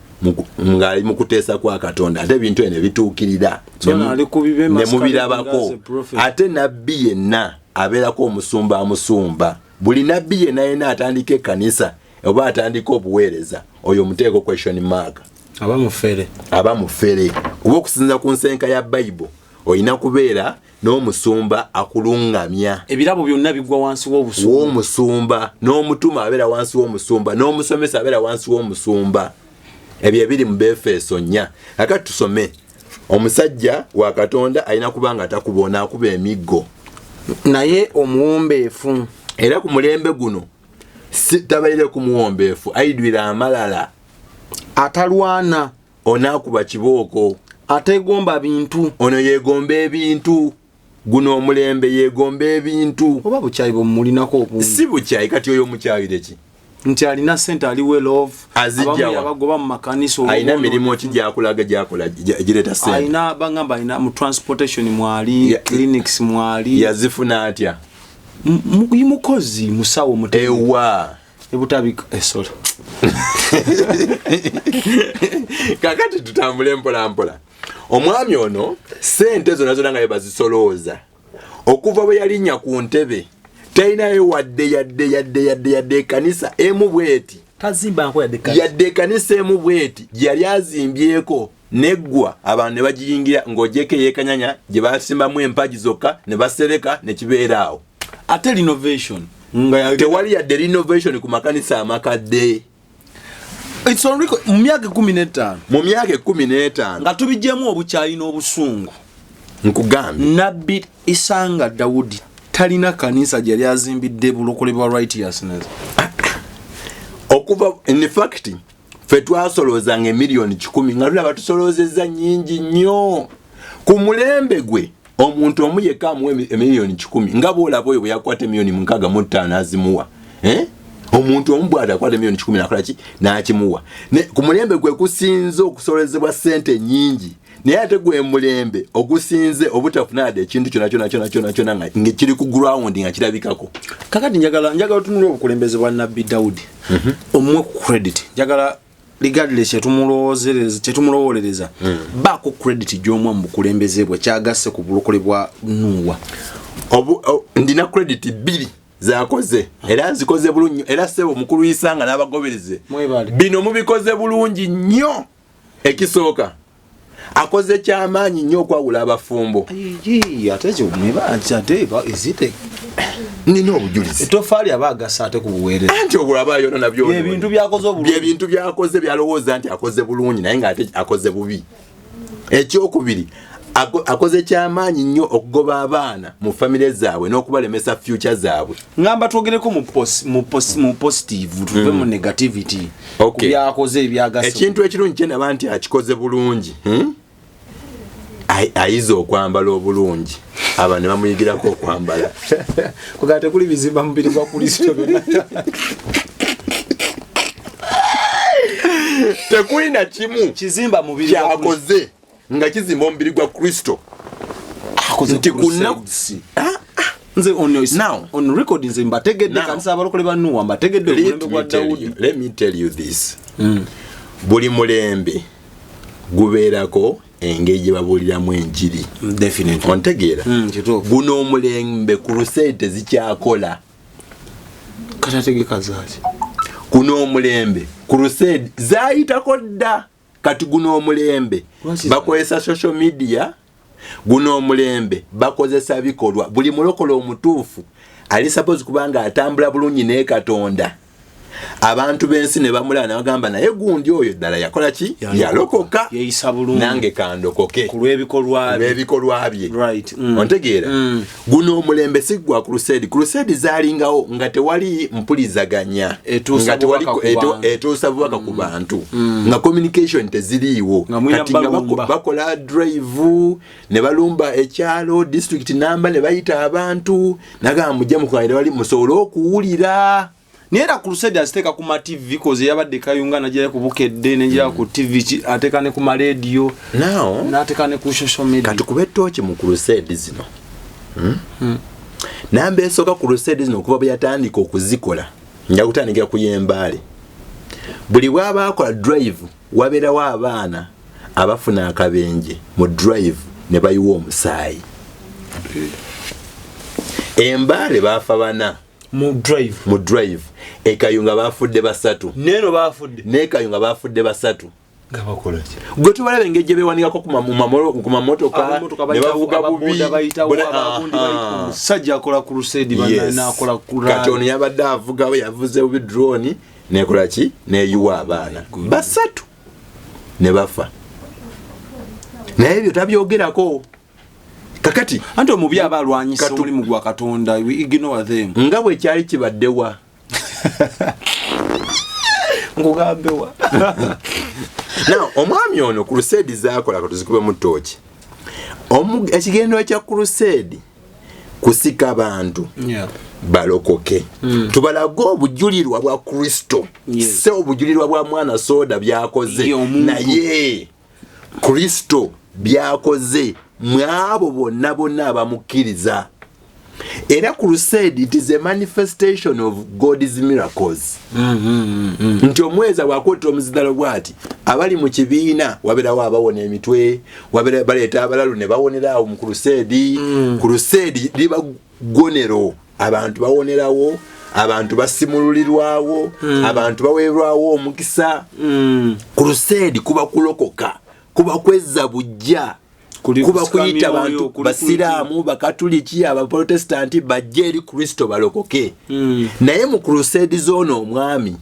ng'ali mu kuteesa kwa Katonda, ate ebintu ebyo ne bituukirira ne mubirabako. Ate nabbi yenna abeerako omusumba amusumba. Buli nabbi yenna yenna atandika ekkanisa oba atandika obuweereza, oyo omuteeko question mark. Aba mufere. Aba mufere. Kuba okusinza ku nsenka ya Bible olina kubeera n'omusumba akulungamya. Ebirabo byonna bigwa wansi w'obusumba. W'omusumba, n'omutuma abeera wansi w'omusumba, n'omusomesa abeera wansi w'omusumba. Ebyo ebiri mu Befeso 4. Akati tusome. Omusajja wa Katonda alina kuba nga takuba, onaakuba emiggo. Naye omuwombeefu. Era ku mulembe guno si tabaire ku muwombeefu, aidwira amalala. Atalwana. Onaakuba kibooko. Ategomba bintu. Ono yeegomba ebintu. Guno omulembe yeegomba ebintu. Oba bukyayi bwemulinako obungi. Si bukyayi, kati oyo omukyayire ki? Nti alina ssente, ali well off. Azijjawa. Abagoba mu makanisa. Alina mirimu ki gy'akulaga gy'akola gireeta ssente? Alina, bagamba alina mu transportation mwali, clinics mwali. Yazifuna atya? Mukozi, musawo mutendeke. Ewa. Ebutabika, sorry. Kakati tutambule mpola mpola. Omwami ono ssente zonna zonna nga bazisolooza okuva bwe yalinnya ku ntebe talinayo wadde yadde yadde yadde yadde ekkanisa emu bweti. Tazimba nko yadde ekkanisa. Yadde ekkanisa emu bweti gye yali azimbyeko neggwa abantu ne bagiyingira ng'ogyeko ey'ekanyanya gye basimbamu empagi zokka ne basereka ne kibeera awo. Ate renovation nga tewali yadde renovation ku makanisa amakadde. It's on record mu myaka 15. Mu myaka 15. Nga tubijjemu obukyayi n'obusungu. Nkugambye. Nabbi Isanga Dawudi talina kanisa gye yali azimbidde bulokole bwa righteousness. Okuva in fact ffe twasoloozanga emiliyoni 100 nga tulaba tusoloozezza nnyingi nnyo. Ku mulembe gwe omuntu omu yekka amuwa emiliyoni 100 nga bw'olaba oyo bwe yakwata emiliyoni 65 azimuwa. Omuntu omu bw'ati akwata emiliyoni 10 n'akola ki? N'akimuwa. Ku mulembe gwe kusinze okusolozebwa ssente nnyingi. Naye ate gwe mulembe ogusinze obutafuna yadde ekintu kyonna kyonna kyonna kyonna kyonna nga kiri ku ground nga kirabikako. Kakati njagala otunule obukulembeze bwa Nabbi Dawudi. Omuwe ku credit. Njagala regardless kyetumulowoolereza baako credit gy'omuwa mu bukulembeze bwe kyagasse ku bulokole bwa Nuwa. Ndina credit 2 zakoze era nzikoze bulungi, era ssebo mukulu Isanga n'abagoberezi bino mubikoze bulungi nnyo. Ekisooka akoze kyamaanyi nnyo okwawula abafumbo. Nina obujulizi. Ettofaali aba agassa ate ku buweereza. Anti obwo aba ayonona byonna. Ebintu by'akoze obulungi. Ebintu by'akoze by'alowooza nti akoze bulungi naye ng'ate akoze bubi. Ekyokubiri akoze kyamaanyi nnyo okugoba abaana mu famire zaabwe n'okubalemesa future zaabwe. Ngamba twogereko mu positive tuve mu negativity. Byakoze ebyagasa. Ekintu ekirungi kye ndaba nti akikoze bulungi. Ayize okwambala obulungi. Aba ne bamuyigirako okwambala. Kuga tekuli bizimba mubiri gwa Kristo byonna. Tekuli na kimu kizimba mubiri gwa Kristo. Kyakoze nga kizimba omubiri gwa Kristo. Akoze nze on record nze mbategedde kanisa abalokole ba Nuwa mbategedde omulembe gwa Dawudi. Let me tell you this. Buli mulembe gubeerako engeri gye babuuliramu enjiri. Definitely. Ontegeera? Guno omulembe crusade tezikyakola. Katategeka zaaki? Guno omulembe crusade zaayitako dda. Kati guno omulembe bakozesa social media. Guno omulembe bakozesa bikolwa. Buli mulokole omutuufu ali suppose kubanga atambula bulungi ne Katonda. Abantu b'ensi ne bamulaba ne bagamba, naye gundi oyo ddala yakola ki? Yalokoka, nange kandokoke ku lw'ebikolwa bye. Ontegeera? Guno omulembe si gwa crusade. Crusade zaalingawo nga tewali mpulizaganya, etuusa bubaka ku bantu, nga communication teziriiwo. Kati nga bakola drive ne balumba ekyalo, district namba, ne bayita abantu nagamba mujje mukuŋŋaanire wali musobole okuwulira. Naye era crusade aziteeka ku ma TV, koze yabadde Kayunga najja ku Bukedde nenjira ku TV, ateeka ne ku ma radio now n'ateeka ne ku social media. Kati kuba ettooki mu crusade zino, Namba esooka, crusade zino okuva bwe yatandika okuzikola, nja kutandikira ku y'Embaale. Buli bw'aba akola drive, wabeerawo abaana abafuna akabenje mu drive ne bayiwa omusaayi. Embaale baafa bana mu drive. Mu drive. Ekayunga bafudde basatu. Neno bafudde. Nekayunga bafudde basatu. Nga bakola ki? Gwe tubalaba engeri gye beewanikako ku mamotoka ne bavuga bubi. Omusajja akola crusade banakola. Kati ono yabadde avuga, yavuze bubi drone nekola ki, neyiwa abaana basatu ne bafa. Naye ebyo tabyogerako. Kakati anti omubi aba alwanyisa omulimu gwa Katonda, we ignore them. Nga bwe kyali kibaddewa. Nkugambewa. Now omwami ono crusade zaakola, katuzikubemu ttooki. Ekigendwa kya crusade kusika bantu balokoke, tubalage obujulirwa bwa Kristo, si obujulirwa bwa mwana soda byakoze, naye Kristo byakoze mwabo bonna bonna abamukkiriza. Era crusade, it is a manifestation of God's miracles, nti omweza bwakwetera omuzidalo bwati, abali mu kibiina wabeerawo abawona emitwe, wabeera baleeta abalalu ne bawonera awo mu crusade. Crusade liba gonero, abantu bawonerawo, abantu basimululirwawo, abantu baweerwawo omukisa. Crusade kuba kulokoka, kuba kwezza bujja, kuba kuyita bantu basiraamu, bakatuliki, abaprotestanti bajje eri Kristo balokoke. Naye mu crusade z'ono omwami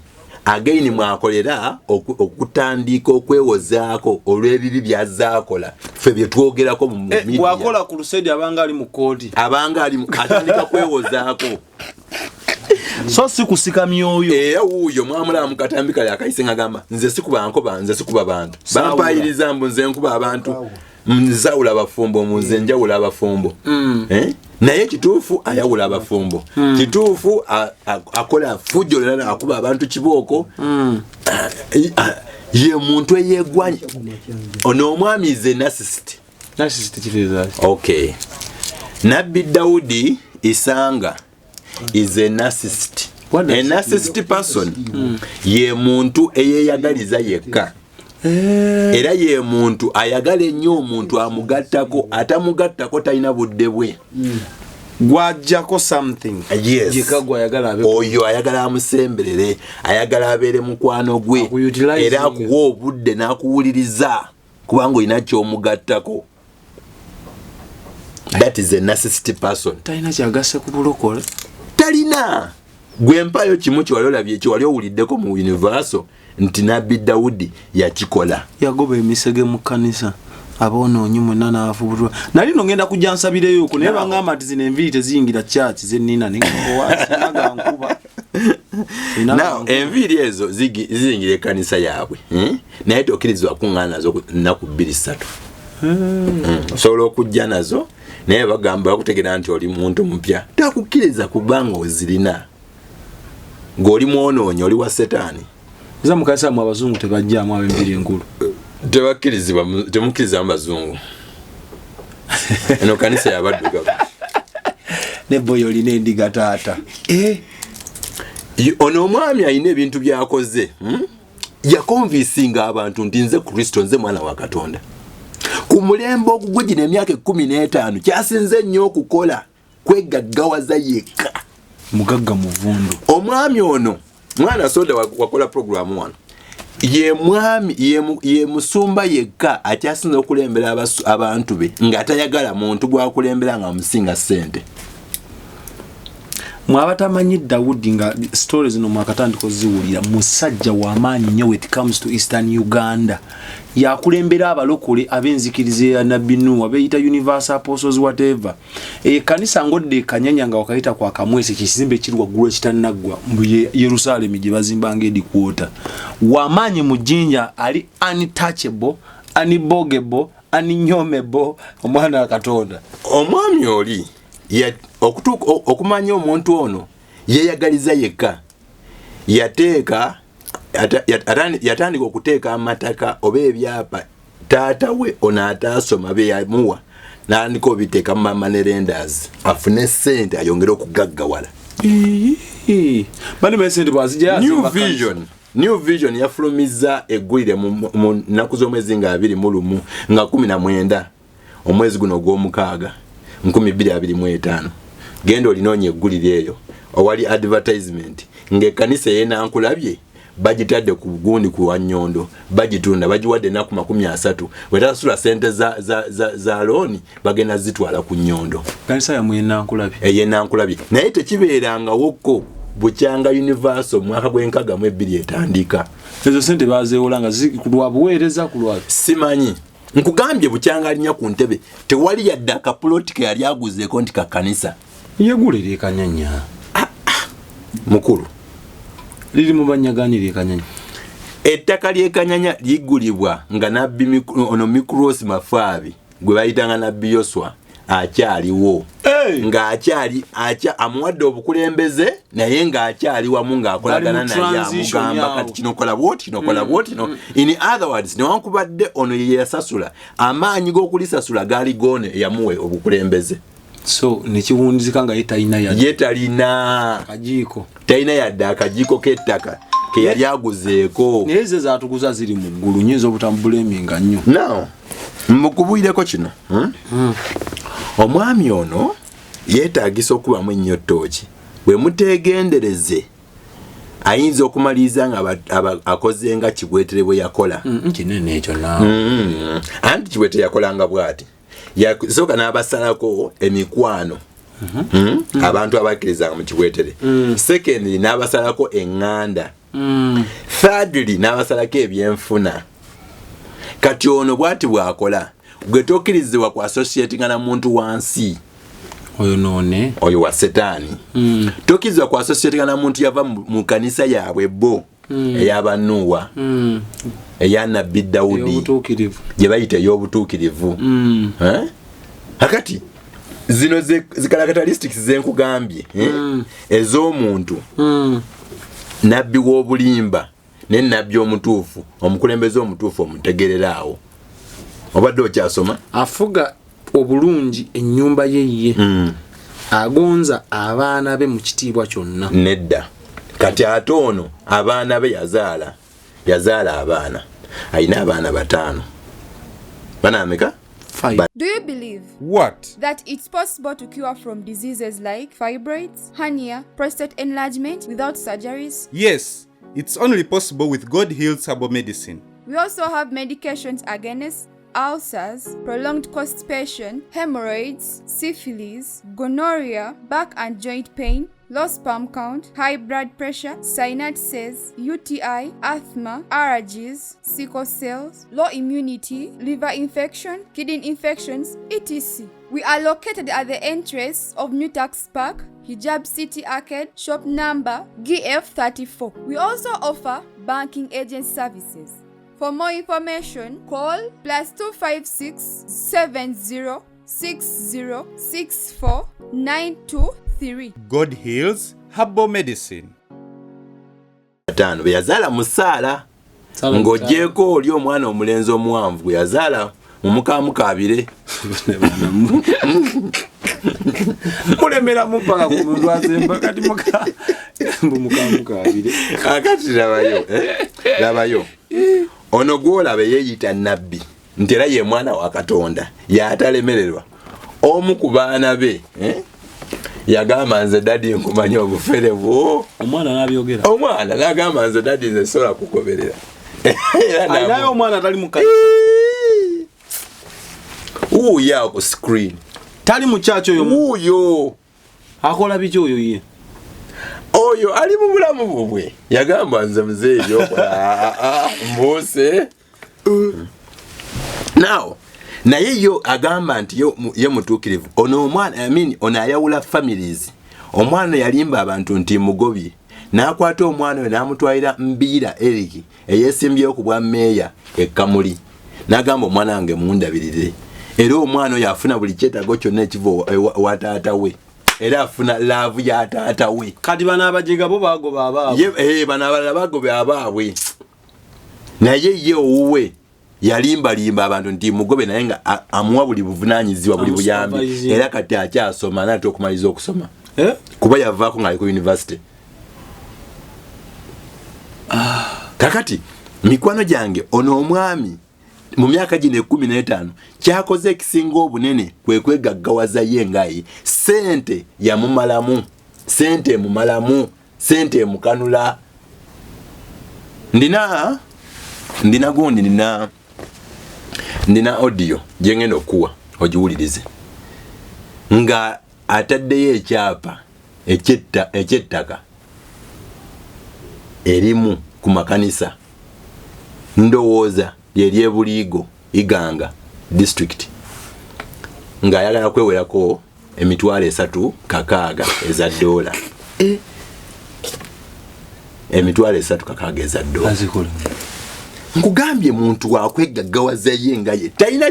againi mwakolera okutandika okwewozaako olw'ebibi byazaakola, ffe bye twogerako mu media. Bw'akola crusade abanga ali mu kooti, abanga ali atandika kwewozaako. So si kusika myoyo. Era wuuyo mwamulaba mu katambi kale akayise ng'agamba, nze sikuba nkoba, nze sikuba bantu, bampayiriza mbu nze nkuba abantu, nzawula abafumbo, mu nze njawula abafumbo. Naye kituufu ayawula abafumbo, kituufu akola fujjo lera, akuba abantu kibooko. Ye muntu eyegwanya ono omwami ze narcissist. Narcissist kitegeeza? Okay, Nabbi Daudi Isanga is a narcissist. A narcissist person ye muntu eyeyagaliza yekka, era ye muntu ayagala ennyo omuntu amugattako, atamugattako talina budde bwe. Gwajjako something. Yes. Yekka gwayagala abe. Oyo ayagala amusemberere, ayagala abeere mukwano gwe, Akuutilizinga. era akuwa obudde n'akuwuliriza kubanga olina kyomugattako. That is a narcissist person. Talina kyagasse ku bulokole. Talina. Gwe mpayo kimu kyewali olabye, kyewali owuliddeko mu universal nti Nabbi Dawudi yakikola. Yagoba emisege mu kkanisa, aboonoonyi mwenna n'afubutula. Nali no ngenda kujja nsabireyo ko, naye bangamba nti zino enviiri teziyingira church zennina, ninga nkuba. Now enviiri ezo ziyingira ekkanisa yaabwe, Naye tokkirizibwa kuŋŋaana nazo nnaku bbiri ssatu. Osobola okujja nazo, naye bagamba bakutegeera nti oli muntu mupya, takukkiriza kubanga ozirina ng'oli mwonoonyi, oli wa setaani. Eza mu kanisa mu abazungu tebajjaamu ab'enviiri enkulu. Tebakkirizibwa, temukkirizamu bazungu. Eno kanisa yabaddugavu. Ne boy olina endiga taata. Ono omwami alina ebintu by'akoze, Yakonvinsinga abantu nti nze Kristo, nze mwana wa Katonda. Ku mulembe ogugwe gino emyaka 15 kyasinze nnyo okukola kwegaggawaza yekka. Mugagga muvundu. Omwami ono mwana soda wakola programu wano, ye mwami, ye musumba yekka akyasinze okulembera abantu be nga tayagala muntu gwakulembera nga amusinga ssente. Mwabatamanyi Dawudi nga stories zino mwakatandika oziwulira, musajja w'amaanyi nnyo when it comes to Eastern Uganda. Yakulembera abalokole ab'enzikiriza ya Nabbi Nuwa, beyita Universal Apostles whatever. Ekkanisa ngodde ekanyanya nga wakayita kwa Kamwese, kizimbe kiri waggulu ekitannaggwa mu Yerusalemi gye bazimbanga edikwota. W'amaanyi mu Jinja, ali untouchable, unbogable, uninyomable, omwana wa Katonda. Omwami oli okumanya omuntu ono yeyagaliza yekka, yatandika okuteeka amataka oba ebyapa taata we ono ataasoma bye yamuwa, n'atandika obiteeka mu money lenders afune ssente ayongere okugaggawala. Bani sente bwazijja New Vision yafulumizza eggulire mu nnaku z'omwezi nga 21 nga 19 omwezi guno ogw'omukaaga 2025. Genda olinoonya eggulire eyo owali advertisement ng'ekkanisa ey'enankulabye bagitadde ku gundi ku Wannyondo, bagitunda, bagiwadde ennaku 30, bwetasasula sente za looni bagenda zitwala ku nnyondo. Kanisa yamwe enankulabye. Ey'enankulabye, naye tekibeerangawokko bukyanga Universal mwaka gw'enkaaga mu 2 etandika. Ezo sente bazeewola nga ku lwa buweereza, ku lwa Simanyi, nkugambye bukyanga alinnya ku ntebe tewali yadde akapuloti ke yali aguzeeko nti kakanisa. Yegula eryekanyanya. Mukulu, liri mu banyagani eryekanyanya. Ettaka ly'ekanyanya ligulibwa nga nabbi ono Mikrosi Mafaabi gwe bayitanga Nabbi Yoswa akyaliwo, ng'akyali amuwadde obukulembeze, naye ng'akyali wamu ng'akolagana naye, amugamba kati kino kola bwoti, kino kola bwoti no. In other words, newankubadde ono ye yasasula, amaanyi g'okulisasula gaali goone eyamuwa obukulembeze. So nekiwundizika nga ye talina. Ye talina kajiiko. Talina yadde akajiiko k'ettaka ke yali aguzeeko. Naye ze zatuguza ziri mu ggulu, nyinza obutambuleminga nnyo. Now mukubwireko kino, Omwami ono yeetagisa okubamu ennyo ttooki. Bwe muteegendereze ayinza okumaliriza nga akoze nga Kibwetere bwe yakola. Kinene ekyo. Anti Kibwetere yakolanga bw'ati: yasooka n'abasalako emikwano, Abantu abakkirizanga mu Kibwetere. Secondly, n'abasalako eŋŋanda. Thirdly, n'abasalako ebyenfuna. Kati ono bw'ati bw'akola, gwe tokkirizibwa ku associatinga na muntu wansi. Oyo noone. Oyo wa Setaani. Tokkirizibwa ku associatinga na muntu yava mu kanisa yaabwe bo ey'abanuuwa, eya Nabbi Dawudi gye bayita ey'obutuukirivu. Eh? Kakati zino zi characteristics zenkugambye, eh? Ez'omuntu nabbi w'obulimba ne nabbi omutuufu, omukulembeze omutuufu omutegerera awo. Obadde okyasoma? Afuga obulungi ennyumba ye ye, agonza abaana be mu kitiibwa kyonna. Nedda, kati ate ono abaana be yazaala abaana, alina abaana bataano. Banaameka? Do you believe What? that it's possible to cure from diseases like fibroids, hernia, prostate enlargement without surgeries? Yes, it's only possible with God Heals Herbal Medicine. We also have medications against ulcers, prolonged constipation, hemorrhoids, syphilis, gonorrhea, back and joint pain, low sperm count, high blood pressure, sinusitis, UTI, asthma, allergies, sickle cells, low immunity, liver infection, kidney infections, etc. We are located at the entrance of New Tax Park, Hijab City Arcade, shop number GF34. We also offer banking agent services. For more information, call +256 70 60 64 923. God Heals Herbal Medicine. Bataano be yazaala mu Saala, ng'ogyeko oli omwana omulenzi omuwanvu gwe yazaala mu mukamukabire. Mulemeramu mpaka ku muntu azemba kati mukamukabire. Akati labayo, eh? Labayo ono gwolaba yeeyita nabbi nti era ye mwana wa Katonda yatalemererwa. Omu ku baana be, eh? Yagamba, "Nze daddy nkumanya obufere bwo." Omwana nabyogera. Omwana nagamba, "Nze daddy, nze sobola kugoberera." Era Alinayo omwana atali mu kanisa? Wuuyo awo ku screen. Tali mu kyaki oyo? Wuuyo. Akola biki oyo ye? Oyo ali mu bulamu bubwe yagamba nze muzeeyi byokola mbuuse. Now naye yo agamba nti ye mutuukirivu. Ono omwana, I mean, ono ayawula families. Omwana yalimba abantu nti mugobye, n'akwata omwana oyo n'amutwalira Mbiira Eric eyeesimbyewo ku bwa meeya e Kamuli, n'agamba omwana wange mundabirire. Era omwana oyo afuna buli kyetaago kyonna ekiva wa taata we, era afuna love ya taata we. Kati bano abajega bo bagoba abaabwe. Bano abalala bagoba abaabwe, naye ye owuwe yalimbalimba abantu nti mugobe, naye nga amuwa buli buvunaanyizibwa, buli buyambi. Era kati akyasoma, naate okumaliriza okusoma, kuba yavaako ng'ali ku university. Kakati mikwano gyange, ono omwami mu myaka gino 15 kyakoze ekisinga obunene kwe kwegaggawaza ye ngaye. Sente yamumalamu, sente emumalamu, sente emukanula. Ndina gundi, ndina audio gyengenda okuwa ogiwulirize nga ataddeyo ekyapa ekyettaka erimu ku makanisa, ndowooza lyeryebuliigo Iganga district, ng'ayagala kwewerako 360,000 eza dola. 360,000 eza dola. Nkugambye muntu wakwegaggawaza ye nga ye talina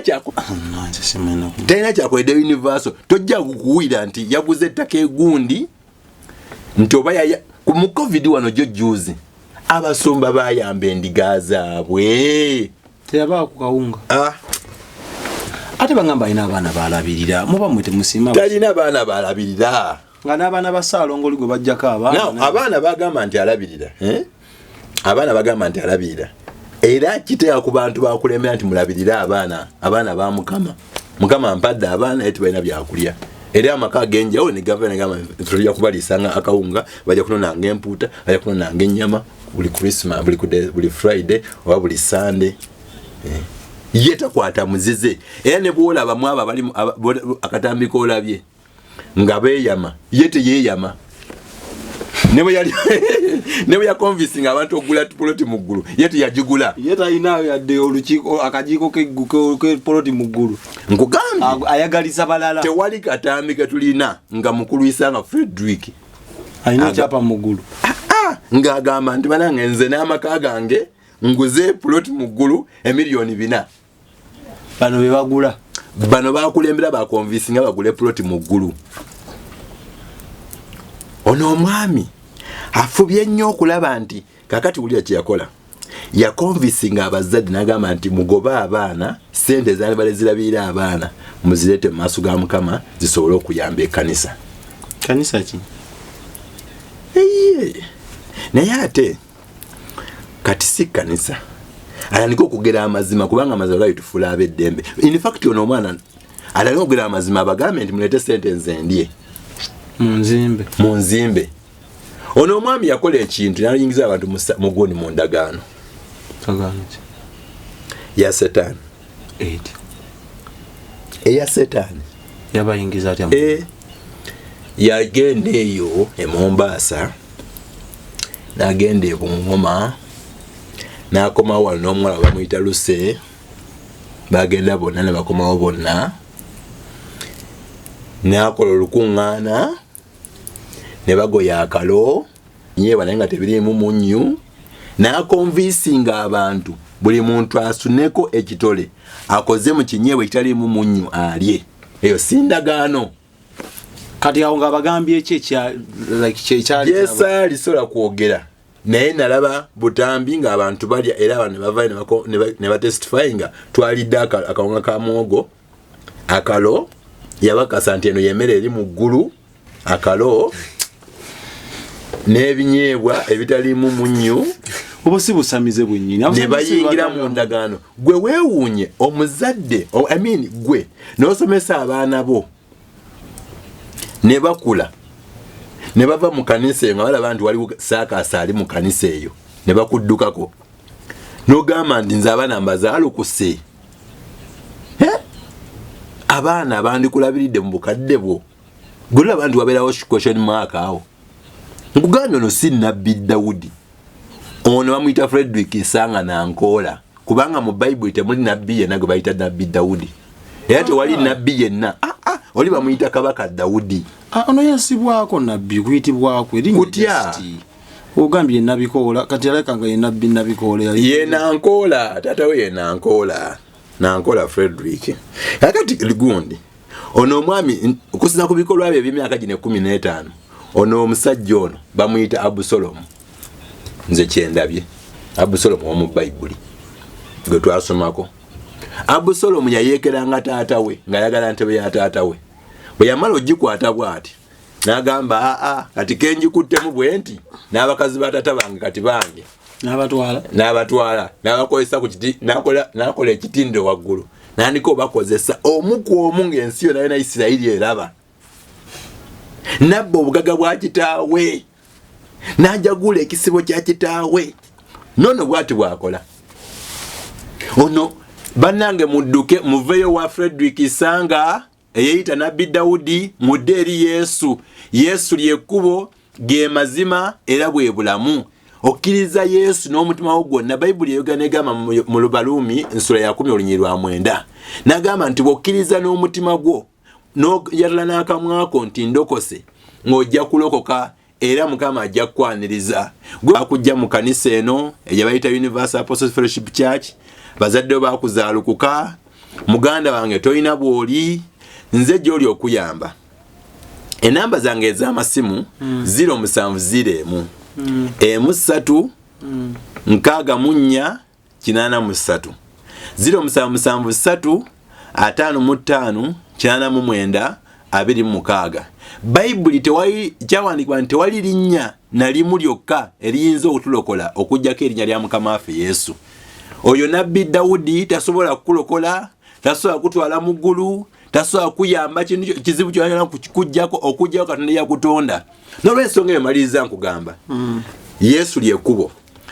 talina kyakoledde universal. Tojja kukuwulira nti yaguze ettaka egundi nti oba mu COVID wano jo juzi abasumba bayamba endiga zaabwe. Teyabaa ku kawunga. Ate bagamba alina abaana balabirira, muba mwe temusiima. Talina baana balabirira. Nga n'abaana ba Ssaalongo gwe bajjako abaana. Abaana bagamba nti alabirira, abaana bagamba nti alabirira, era kiteeka ku bantu bakulemera nti mulabirire abaana, abaana ba Mukama. Mukama mpadde abaana naye tebalina byakulya. Era amaka ag'enjawulo ne gava negamba tujja kubaliisanga akawunga, bajja kunonanga empuuta, bajja kunonanga ennyama buli Christmas, buli Friday oba buli Sunday. Ye takwata muzize. Era ne bw'olaba mu abo abali akatambi k'olabye nga beeyama, ye teyeeyama. Ne bwe yaconvincinga abantu okugula poloti mu ggulu, ye teyagigula. Ye talina yadde olukiiko, akajiiko kepoloti mu ggulu. Nkugambye ayagaliza balala. Tewali katambi ke tulina nga mukulu Isanga Frederick alina ekyapa mu ggulu ng'agamba nti banange nze n'amaka gange nguze poloti mu ggulu 4,000,000. Bano be bagula. Bano bakulembera baconvincinga bagule poloti mu ggulu. Ono omwami afubye nnyo okulaba nti kakati wulira kye yakola. Yaconvincinga abazadde n'agamba nti mugobe abaana, sente zandibadde zirabirira abaana muzireete mu maaso ga Mukama zisobole okuyamba ekkanisa. Kanisa ki? Eye. Naye ate kati si kkanisa, atandike okugera amazima, kubanga amazima gali tufuula ab'eddembe. In fact ono omwana atandike okugera amazima, abagambe nti muleete sente nze ndye mu nzimbe. Mu nzimbe. Ono omwami yakola ekintu nayingiza abantu mu gundi, mu ndagaano ya Setaani. Eya Setaani. Yabayingiza atya? Yagenda eyo e Mombasa, n'agenda e Bungoma, n'akomawo wano n'omuwala bamuyita Luse. Bagenda bonna ne bakomawo bonna, n'akola olukuŋŋaana ne bagoya akalo nyeeba naye nga tebiriimu munnyu, n'aconvincinga abantu buli muntu asuneko ekitole akoze mu kinyeebwa ekitaliimu munnyu alye. Eyo si ndagaano? Kati awo nga bagambye eki like kyekyali? Gyesaali sobola kwogera, naye nalaba butambi ng'abantu balya, era abantu ne bavayo ne batestify nga twalidde akawunga ka muwogo akalo. Yabakasa nti eno yemmere eri mu ggulu, akalo n'ebinyeebwa ebitaliimu munnyu. Oba si busamize bwennyini? Ne bayingira mu ndagaano. Gwe weewuunye omuzadde, I mean, gwe n'osomesa abaana bo ne bakula ne bava mu kanisa eyo nga balaba nti waliwo saakaasa ali mu kanisa eyo, ne bakuddukako n'ogamba nti nze abaana mbazaalukuse. Eh? Abaana bandikulabiridde mu bukadde bwo, gwe olaba nti wabeerawo question mark awo. Nkugambye ono si nabbi Dawudi, ono bamuyita Frederick Isanga Nankoola, kubanga mu Bayibuli temuli nabbi yenna gwe bayita nabbi Dawudi, era tewali nabbi yenna. Oli bamuyita kabaka Dawudi. Ono yasibwako nabbi kuyitibwako erinnya. Kutya? Just. Ogambye Nabikoola, kati alabika nga ye nabbi Nabikoola Ye Nankoola, taata we ye Nankoola, Nankoola Frederick. Kakati gundi ono omwami, okusinza ku bikolwa bye ebyemyaka gino 15, ono omusajja ono bamuyita Abusolomu. Nze kyendabye Abusolomu omu Bayibuli gwe twasomako. Abusolomu yayeekeranga taata we ng'ayagala ntebe ya taata we. Bwe yamala ogikwata bw'ati n'agamba, aa, kati kenjikuttemu bwe nti n'abakazi ba taata bange kati bange. N'abatwala. N'abatwala, n'abakozesa ku kiti, n'akola ekitindo waggulu, n'andika obakozesa omu ku omu ng'ensi yonna yona Isirayiri eraba. Nabba obugaga bwa kitaawe, n'ajagula ekisibo kya kitaawe. Nono bw'ati bw'akola ono. Bannange, mudduke muveeyo wa Frederick Isanga eyeyita nabbi Dawudi, mudde eri Yesu. Yesu lyekkubo, ge mazima, era bwe bulamu. Okkiriza Yesu n'omutima wo gwonna. Bayibuli eyogera negamba mu Lubaluumi nsula ya 10 olunyiri lwa 9, n'agamba nti bw'okkiriza n'omutima gwo n'oyatula n'akamwako nti ndokose, ng'ojja kulokoka, era Mukama ajja kukwaniriza. Gwe bakujja mu kanisa eno eyabayita Universal Apostles Fellowship Church, bazadde bo bakuzaalukuka. Muganda wange, tolina bw'oli, nze gy'oli okuyamba. Enamba zange ez'amasimu 0701 13 64 83, 0773 55 89 26. Bayibuli tewali kyawandiikibwa nti tewali linnya na limu lyokka eriyinza okutulokola okuggyako erinnya lya Mukama waffe Yesu. Oyo nabbi Dawudi tasobola kukulokola, tasobola kutwala mu ggulu, tasobola kuyamba kintu kizibu kyona kujjako okuggyako Katonda yakutonda. N'olwensonga eyo maliriza nkugamba, Yesu lyekkubo,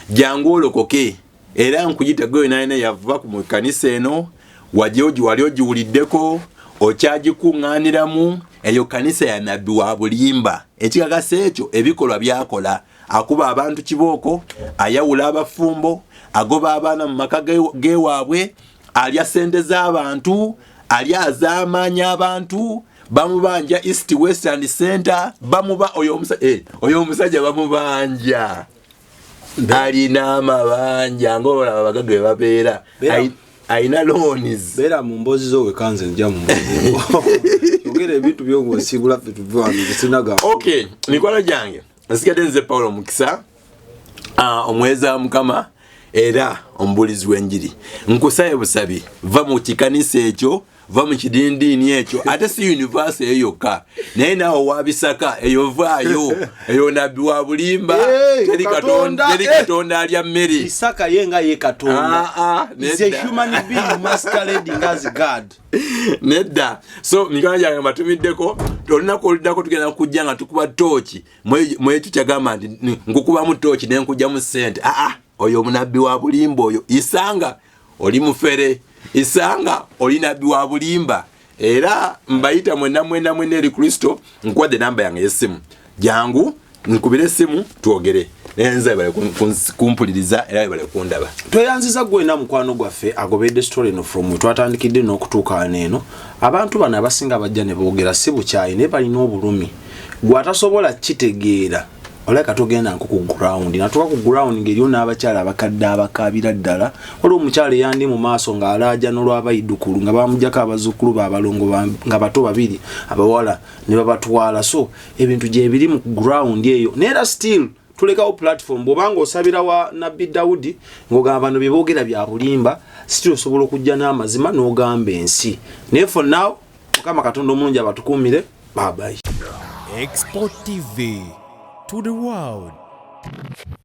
jangu olokoke. Era nkuyita gwe yona yava ku kanisa eno, wali ogiwuliddeko, okyagikuŋŋaaniramu. Eyo kanisa ya nabbi wa bulimba. Ekikakasa ekyo ebikolwa byakola: akuba abantu kibooko, ayawula abafumbo, agoba abaana mu maka gewaabwe, alya sente z'abantu, alya azaamaanya abantu, bamubanja east, west and center. Bamuba oyo oyo omusajja bamubanja, alina amabanja ngaolaba abagaga bwe babeera. Alina loans. Beera mu mboozi zo weka, nze nja mu mboozi. Yogera ebintu byongosiibula, ffe tuve wano sinaga. Okay, mikwano gyange, nsigadde nze Paulo Mukisa, omuweereza wa Mukama era omubuulizi w'enjiri. Nkusabe busabi, va mu kikanisa ekyo, va mu kidindiini ekyo. Ate si Universal eyo yokka, naye naawe wabisaka eyo, vaayo. Eyo nabbi wa bulimba. Hey, teri Katonda, Katonda, teri Katonda alya mmere. Isaka ye nga ye Katonda. Ah, ah, Is a nedda. human being masquerading as God. Nedda. So mikwano gyange, mbatumiddeko. Olunaku oluddako tugenda kujja nga tukuba tooki mwekyo kyagamba nti nkukubamu tooki nenkugjamu sente. Aa, oyo omunabbi wa bulimba oyo Isanga, oli mufere. Isanga, oli nabbi wa bulimba. Era mbayita mwenna mwenna mwenna eri Kristo. Nkuwadde namba yange y'essimu, jangu nkubire essimu twogere. Naye nze webale kumpuliriza era webale kundaba. Tweyanziza gwena mukwano gwaffe agobedde story eno from we twatandikidde n'okutuuka wano eno. Abantu bano abasinga bajja ne boogera si bukyayi, naye balina obulumi. Gwe atasobola kitegeera, olabika togenda nko ku ground. Natuka ku ground ng'eriyo n'abakyala abakadde abakaabira ddala. Waliwo omukyala eyandi mu maaso ng'alaaja n'olwabaidukulu nga bamugjako abazzukulu be abalongo nga bato babiri abawala ne babatwala. So ebintu gyebiri mu ground eyo, naye era still tulekawo platform. Bw'obanga osabira wa nabbi Dawudi ng'ogamba bano bye boogera bya bulimba, still osobola okujja n'amazima n'ogamba ensi. Naye for now, Mukama Katonda omulungi abatukuumire. Babayi. Export TV to the world.